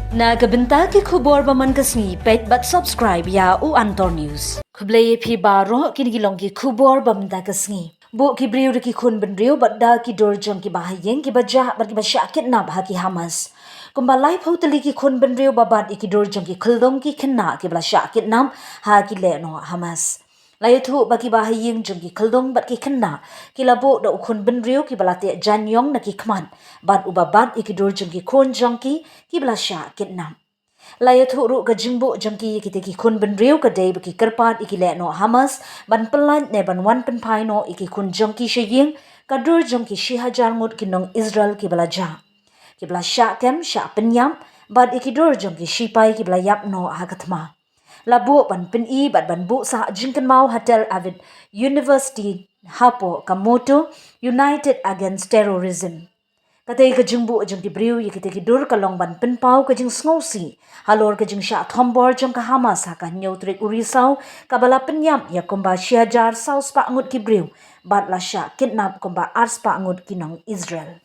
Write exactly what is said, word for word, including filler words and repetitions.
Na ka bynta ki khubor ba man ka sngi, peit bad subscribe ïa u Antor News. Khublei ïa phi baroh, kine ki long ki khubor ba mynta ka sngi. Buh ki briew da ki khun bynriew bad da ki dur jong ki bahaïing kiba jah bad kiba shah kidnap ha ki Hamas. Kumba laiphew tylli ki khun bynriew ba bat ïa ki dur jong ki khyllung ki khynnah kiba la shah kidnap ha ki lehnoh Hamas. La ïathuh ba ki bahaïing jong ki khyllung bad ki khynnah ki la buh da u khun bynriew kiba la teh jaiñiong na ki khmat bad uba bat ïa ki dur jong ki khun jong ki kiba la shah kidnap. La ïathuh ruh ka jingbuh jong ki ïa kitei ki khun bynriew ka dei ba ki kyrpad ïa ki lehnoh Hamas ban pyllait ne ban wan pynphai noh ïa ki khun jong ki sha ïing, ka dur jong ki shi hajar ngut ki nong Israel kiba la jah, kiba la shah kem, shah pynïap, bad ïa ki dur jong ki shipai kiba la ïap noh ha ka thma. La buh ban pyni bad ban buh sah jingkynmaw ha Tel Aviv University hapoh ka motto United Against Terrorism. Katei ka jingbuh jong ki briew ïa kitei ki dur ka long ban pynpaw ka jingsngewsih halor ka jingshah thombor jong ka Hamas ha ka hynñiew tarik u Risaw, kaba la pynïap ïa kumba shi hajar saw spah ngut ki briew bad la shah kidnap kumba ar spah ngut ki nong Israel.